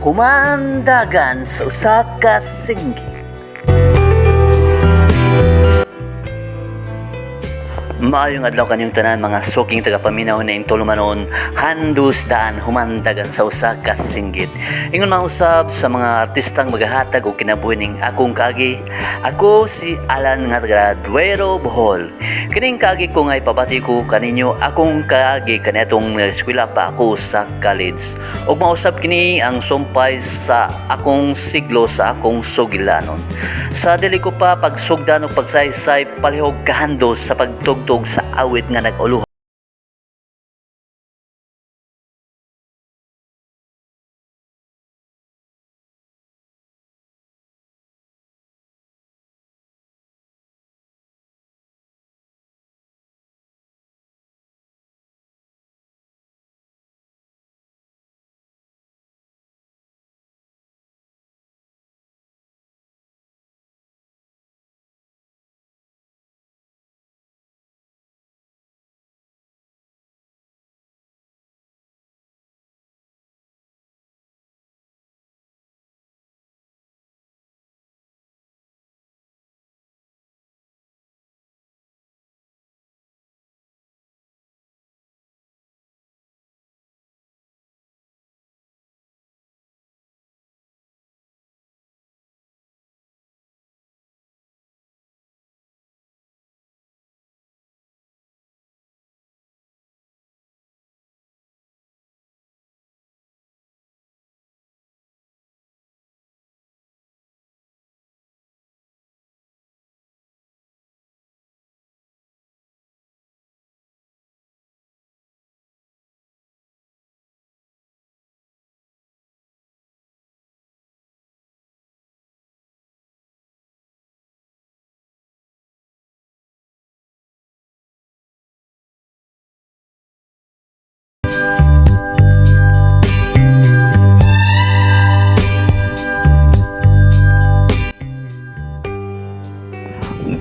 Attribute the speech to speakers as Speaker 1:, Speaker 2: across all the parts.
Speaker 1: Humandagan sa usa ka singgit. Maayong adlaw kaninyong tanan, mga suking tagapaminaw na tulumanon, handus daan humandagan sa usa ka singgit. Ingon mausab sa mga artistang magahatag og kinabuhi ning akong kaagi. Ako si Alan nga taga Duero, Bohol. Kining kaagi ko nga ipabati ko kaninyo akong kaagi kaniadtong nag-eskwela pa ako sa college. Ug mausab kini ang sumpay sa akong siglo sa akong sugilanon. Sa dili ko pa pagsugdan og pagsaysay, palihog kahandos sa pagtugtog sa awit nga nag-uluhan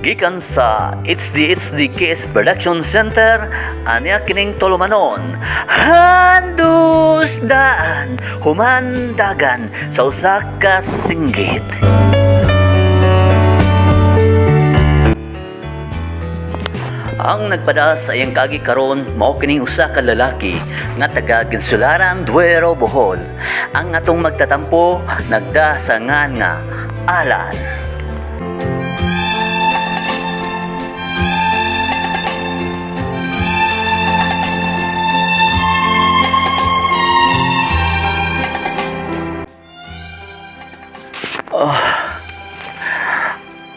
Speaker 1: gikan sa HD HD KS Production Center, anya kining tulumanon, handus daan humandagan sa usa ka singgit. Ang nagpada sa iyang kagi karon mao kining usa ka lalaki nga taga Ginsularan, Duero, Bohol. Ang atong magtatampo nagda sa ngan nga Alan.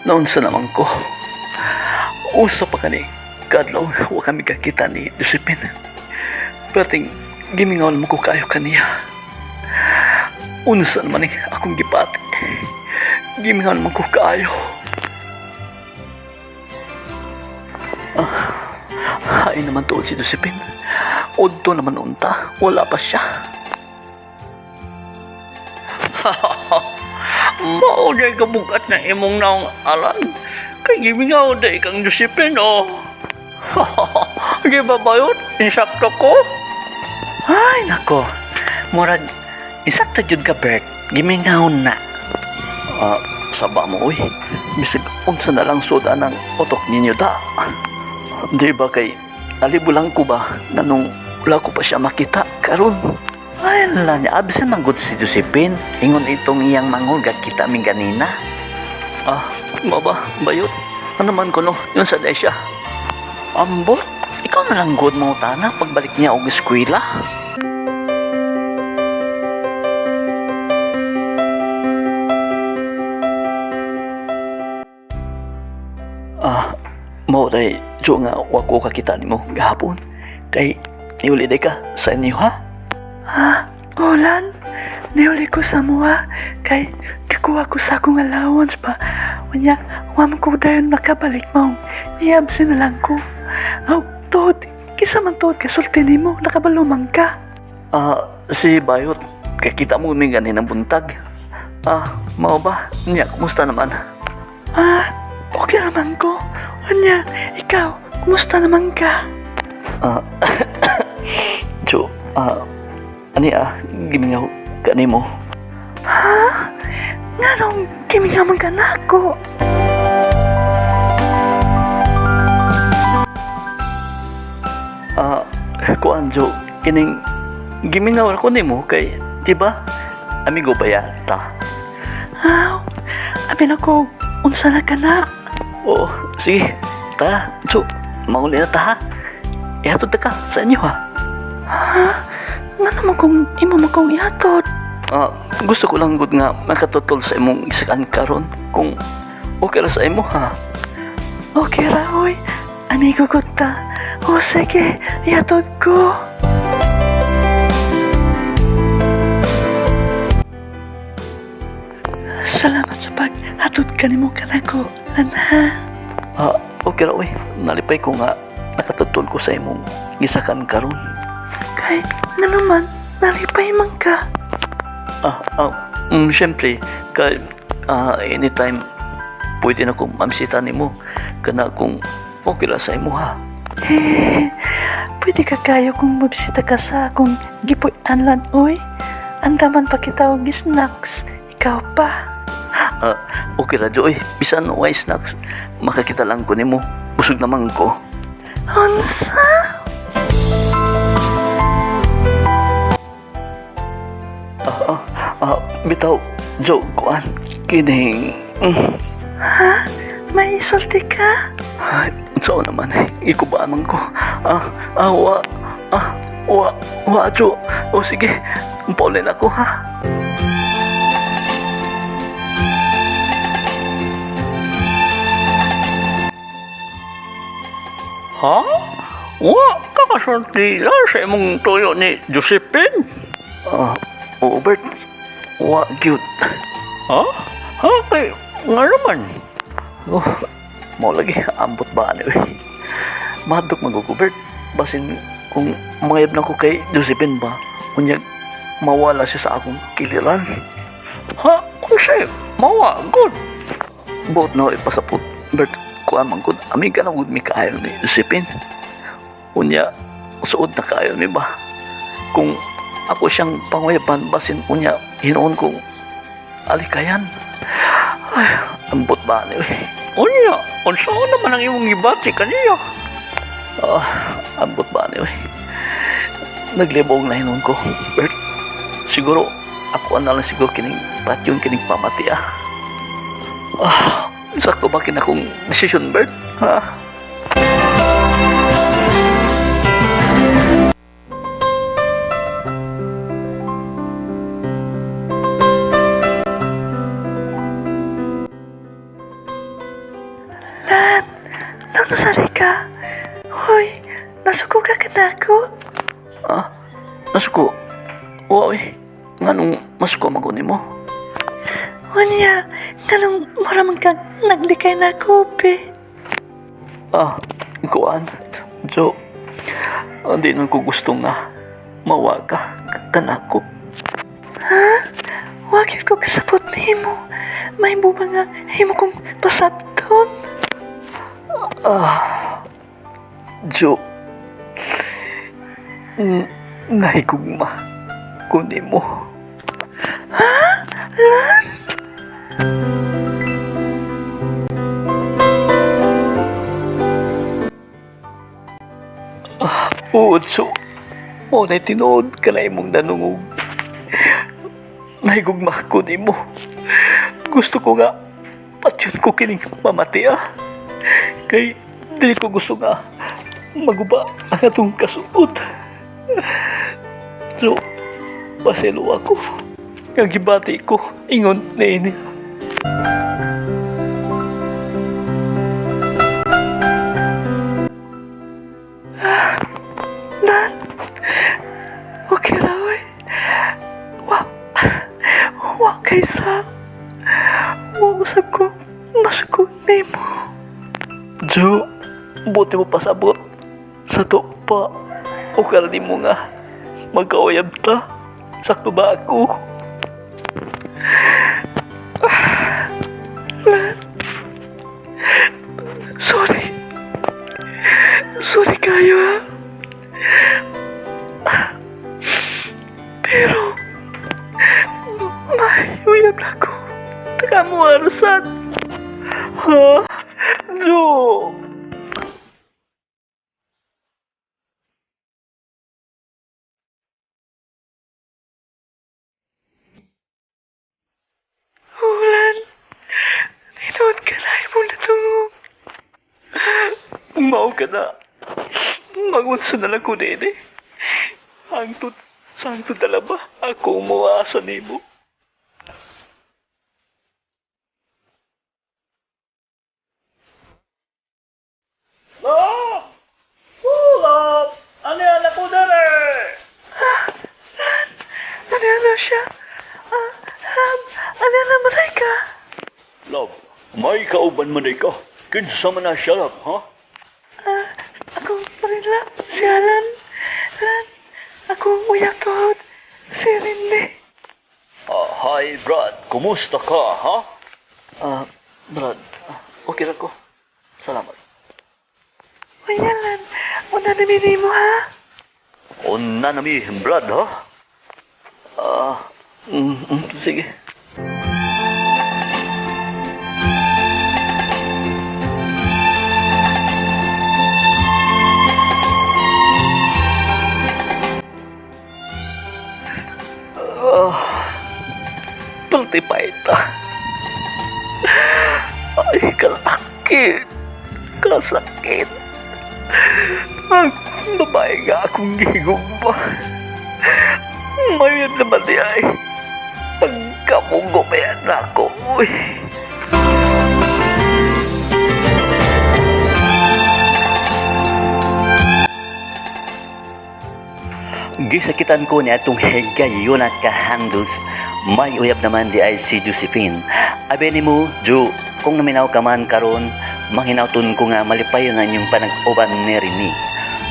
Speaker 1: Naunsa naman ko. Usa pa kani kadlaw wa kami kakita ni Josephine. Perting gimingaw mo ko kayo kaniya. Unsa naman ni akong gipati. Gimingaw naman ko kaayo. Ah, ay naman tuod si Josephine. Udto naman unta, wala pa siya.
Speaker 2: Mao day kabugat na imong naong, Alan. Kay gimingaw day kang Josephine, oh. Di ba bayot? Insakto ko.
Speaker 1: Ay nako, murag insakto jud ka, Bert. Gimingaw na. Ah, saba mo oy. Bisag unsa na lang suda ng utok ninyo da. Di ba kay alibo lang ko ba nganong wala ko pa siya makita karon. Ay la niya, absent man gud si Josephine. Ingon itong iyang mangol kita mi ganina.
Speaker 2: Ah, maba, bayot. Ano man ko no, yun sa day siya.
Speaker 1: Ambot, ikaw na lang gud mo tana pagbalik niya og eskwela. Ah, mo day jo nga wa ko kakita nimo gahapon. Kay niuli day ka sa inyo ha?
Speaker 3: Ha? Olan? Niuli ko sa mua kay kikuha ko sa akong allowance ba. Unya, wa man ko dayon nakabalik mao. Niabsent na lang ko. Aw, tuod, kisa man tuod kasulti nimo, nakabalo man ka.
Speaker 1: Ah, si Bayot, kakita mo mi ganin ang buntag. Ah, mao ba? Nya, kumusta naman?
Speaker 3: Ah, okay naman ko. Unya, ikaw, kumusta naman ka?
Speaker 1: Ah, Jo, ah, ani ah, gimingaw kanimo.
Speaker 3: Nganong gimingaw man ka nako?
Speaker 1: Kuan Jo, kining gimingaw ko nimo kay, di ba? Amigo ba yata?
Speaker 3: Aw, abi na ko, unsa na ka na?
Speaker 1: Oo, sige. Tara, Jo, mauli na ta ha. Ihatod ta ka sa inyo ha.
Speaker 3: Ha? Ngano man kung imo man kong ihatod?
Speaker 1: Gusto ko lang gud nga makatutol sa imong isakan karon kung okay ra sa imo ha.
Speaker 3: Okay ra, oy. Amigo ko ta. O sige, ihatod ko. Salamat sa paghatod kanimo kanako, Lan ha.
Speaker 1: Okay ra oy. Nalipay ko nga nakatutol ko sa imong gisakan karon.
Speaker 3: Kay, ngano man, nalipay man ka.
Speaker 1: Syempre, kay anytime pwede na kong mamisita nimo kana kung okay ra sa imo ha.
Speaker 3: Eh, pwede ka kayo kung mabisita ka sa akong gipuy-an lan, oy. Andaman pa kita og snacks. Ikaw pa.
Speaker 1: Okay ra Jo oy. Bisan way snacks, makakita lang ko nimo. Busog naman ko.
Speaker 3: Unsa?
Speaker 1: Bitaw, Jo, kuan, kining.
Speaker 3: Ha? May isulti ka?
Speaker 1: Ay, unsa naman eh, ikuba man ko. Wa, wa, wa, Jo. O sige, paulin ako ha.
Speaker 2: Ha? Wa ka kasulti lang sa imong tuyo ni Josephine.
Speaker 1: Oo, Bert, wa, cute.
Speaker 2: Ha? Ha? Kay, nga naman.
Speaker 1: Oh, mao lagi, ambot ba ani oy. Mahadlok man ko, Bert. Basin kung mangayab na ko kay Josephine ba, unyag mawala siya sa akong kiliran.
Speaker 2: Ha? Unsay, mawa, good.
Speaker 1: Buot na ipasapot, Bert, kuan man gud, amiga na gud mi kaayo ni Josephine. Unya, suod na kaayo ni ba? Kung ako siyang panguyapan, basin unya, hinuon kong alikayan. Ay, ambot ba ni oy?
Speaker 2: Unya, unsa naman ang imong gibati kaniya?
Speaker 1: Ambot ba ni oy? Naglibog na hinuon ko, Bert. Siguro, ako na lang siguro kining patyon kining pamati ah. Sakto ba kinakong desisyon, Bert? Ha?
Speaker 3: Lan, nanasari ka. Hoy, nasuko ka kanako.
Speaker 1: Nasuko. Wa oy. Nganong masuko man ko nimo?
Speaker 3: Unya, nganong mura man kang naglikay na ako, be.
Speaker 1: Kuan. Jo. Hindi nun ko gusto nga mawa ka kanako.
Speaker 3: Wa gyud ko kasabot nimo. May buba nga himo kong pasabton.
Speaker 1: Jo. Nahigugma ko nimo.
Speaker 3: Lan?
Speaker 1: Oo, Jo. Mo na tinuod ka na imong nanungog. Nahigugma ko nimo. Gusto ko nga patyon ko kining mamati ah. Kay dili ko gusto nga maguba ang atong kasuot. So, paselo ako. Nga gibati ko, ingon niini.
Speaker 3: Lan, okay ra oy. Wa, wa kaysa. Wa usab ko masuko nimo.
Speaker 1: Jo, buti mo pasabot. Sa to pa, o ni mo nga, magkauyab ta. Sakto ba ako?
Speaker 3: Lan, sorry. Sorry kayo ha. Pero, may uyab na ko.
Speaker 2: Mao ka na. Magunsa na lang ko dini. Hangtod, sa hangtod ba? Ako muasa nimo. Love! Love! Ano yan ako dere?
Speaker 3: Ano na siya? Ah, Hab, ano na man ka?
Speaker 2: Love, may kauban man ka. Kinsa man na siya, love, ha?
Speaker 3: Ah, ako pa rin lang, si Alan. Alan, ako ang uyab tuhod, si Rindy.
Speaker 2: Ah, hi, Brad. Kumusta ka, ha? Ah, Brad, okay ra ko. Salamat.
Speaker 3: Uy, Alan, una na mo ha?
Speaker 2: Una na mi, Brad, ha? Ah, sige.
Speaker 1: Oh, Paltipay ta. Ay, kalakit. Kasakit. Ang babae nga akong gihigugma. Mayon naman di ay. Pagkamugo ba yan ako? Uy. Gisakitan ko niya itong higayon at kahandus. May uyab naman di ay si Josephine. Abe ni mo, Jo, kung naminaw ka man karon, manghinawton ko nga malipayon ang inyong panag-uban ni Rene.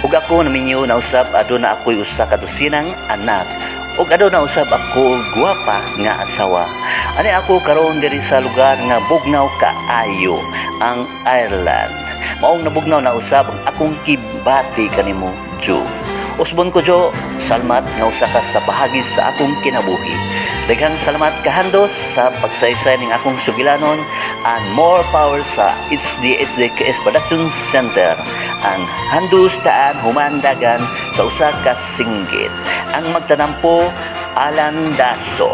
Speaker 1: Ug ako naminyo nausab aduna ako'y usa ka dosinang anak. Ug aduna usab ako og gwapa nga asawa. Ani ako karon diri sa lugar nga bugnaw kaayo, ang Ireland. Maong nabugnaw na usab ang akong kibati kanimo, Jo. Usbon ko Jo, salamat nga usa ka sa bahagi sa akong kinabuhi. Daghang salamat kahandos sa pagsaysay ning akong sugilanon and more power sa HDHDKS Production Center. Ang handus daan humandagan sa usa ka singgit. Ang magtanampo, Alan Daso.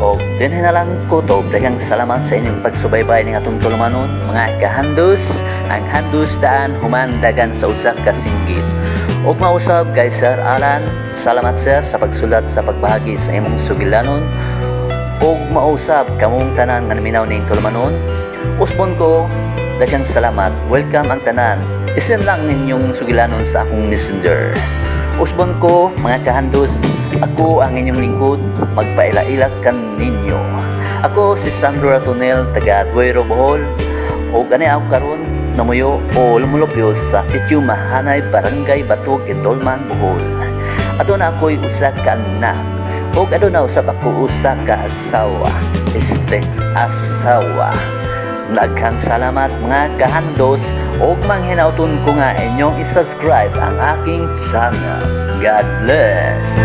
Speaker 1: Og dinhi na lang ko to. Daghang salamat sa inyong pagsubaybay ning atong tulumanon, mga kahandus, ang handus daan humandagan sa usa ka singgit. Og mausab kay Sir Alan, salamat sir sa pagsulat sa pagbahagi sa imong sugilanon. Og mausab kamong tanan nga naminaw ning tulumanon. Usbon ko, daghang salamat. Welcome ang tanan. Isend lang ninyong sugilanon sa akong messenger. Usbon ko, mga kahandus, ako ang inyong lingkod, magpaila-ila kan ninyo. Ako si Sandro Ratonel, taga Duero, Bohol. O gani ako karon namuyo o lumulupyo sa Sitio Mahanay, Barangay Batog, Dolman, Bohol. Aduna ako'y usa ka anak. O aduna usab ako usa ka asawa. Este asawa. Daghang salamat mga kahandos ug manghinauton ko nga inyong i-subscribe ang aking channel. God bless!